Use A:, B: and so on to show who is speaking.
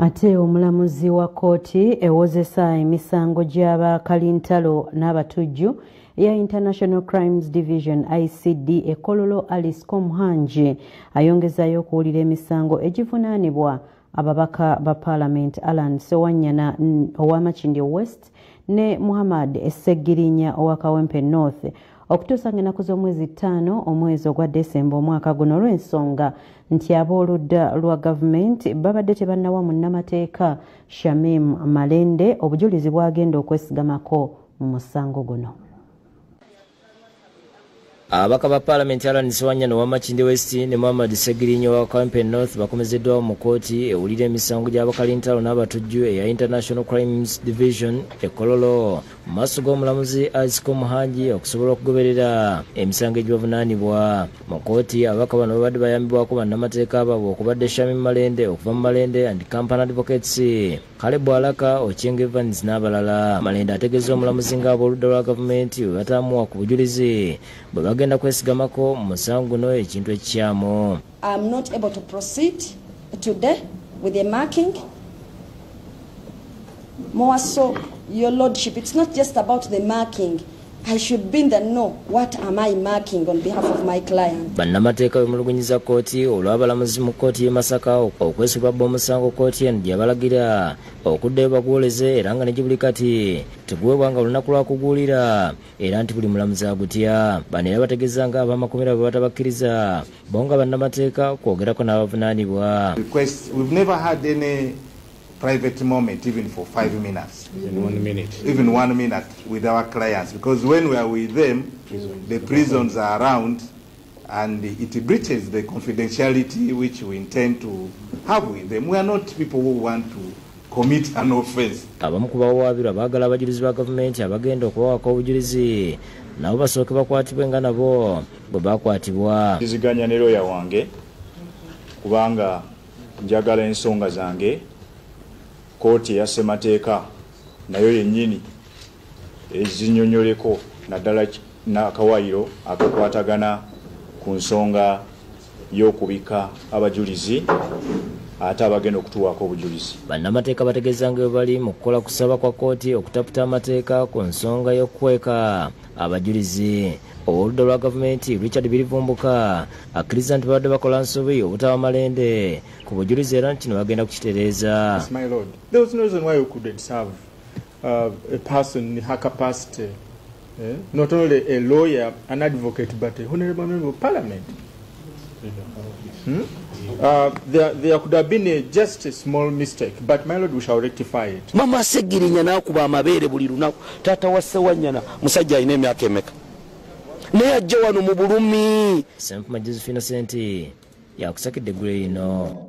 A: Ate omulamuzi wa kkooti ewozesa emisango gy'abakalintalo n'abatujju eya International Crimes Division ICD e Kololo, Alice Komuhangi, ayongezaayo okuwulira emisango egivunaanibwa ababaka ba Parliament Allan Ssewanyana owa Makindye West ne Muhammad Ssegirinya owa Kawempe North okutuusa ng'ennaku z'omwezi 5 omwezi ogwa Desemba omwaka guno, olw'ensonga nti ab'oludda lwa gavumenti babadde tebannawa munnamateeka Shamim Malende obujulizi bw'agenda okwesigamako mu musango guno.
B: Ababaka ba Paalamenti Allan Ssewanyana owa Makindye West ne Muhammad Ssegirinya owa Kawempe North bakomezeddwawo mu kkooti ewulira emisango gy'abakalintalo n'abatujju eya International Crimes Division e Kololo mu maaso g'omulamuzi Alice Komuhangi okusobola okugoberera emisango egibavunaanibwa. Mu kkooti, ababaka bano babadde bayambibwako bannamateeka baabwe okubadde Shamim Malende okuva mu Malende and Company Advocates, Caleb Alaka, Ochieng Evans n'abalala. Malende ategeeza omulamuzi ng'abooludda lwa gavumenti bwe bataamuwa ku bujulizi bwe bagenda kwesigamako mu musango guno, ekintu ekikyamu.
C: I'm not able to proceed today with the marking. More so, Your Lordship, it's not just about the marking. I should be in the know. What am I marking on behalf of my client?
B: Bannamateeka bemulugunyiza kkooti olw'abalamuzi mu kkooti y'e Masaka okwesiba bba omusango kkooti eno gye yabalagira okuddayo baguwoleze, era nga ne gye buli kati teguweebwa nga lunaku lwa kuguwulira, era nti buli mulamuzi agutya. Bano era bategeeza nga ab'amakomera bwe batabakkiriza bo nga bannamateeka kwogerako n'abavunaanibwa.
D: Request. We've never had any private moment, even for 5 minutes.
E: Even one minute.
D: Even one minute with our clients, because when we are with them, the prisons are around, and it breaches the confidentiality which we intend to have with them. We are not people who want to commit an offense.
B: Abamu ku bawawaabirwa baagala abajulizi ba gavumenti abagenda okubawako obujulizi nabo basooke bakwatibwe nga nabo bwe bakwatibwa.
E: Nziganya ne looya wange kubanga njagala ensonga zange kooti eya ssemateeka nayo yennyini ezinyonyoleko, naddala n'akawaayiro akakwatagana ku nsonga y'okubika abajulizi ate abagenda okutuwaako obujulizi.
B: Bannamateeka bategeeza nga bwe bali mu kukola kusaba kwa kkooti okutaputa amateeka ku nsonga y'okukweka abajulizi. Ow'oludda lwa gavumenti Richard Birivumbuka akkiriza nti babadde bakola nsobi obutawa Malende ku bujulizi, era nti kino bagenda kukitereeza.
F: Yes, my lord. There was no reason why you couldn't serve a person in her capacity, eh? Not only a lawyer, an advocate, but a honorable member of parliament. There could have been just a small mistake, but, my lord, we shall rectify it.
G: Mama Segirinya n'akuba amabeere buli lunaku. Taata wa Sewanyana musajja alina emyaka emeka? Naye ajja wano mu bulumi.
B: Sempuma Josephine Senti yakusakidde eggulu lino.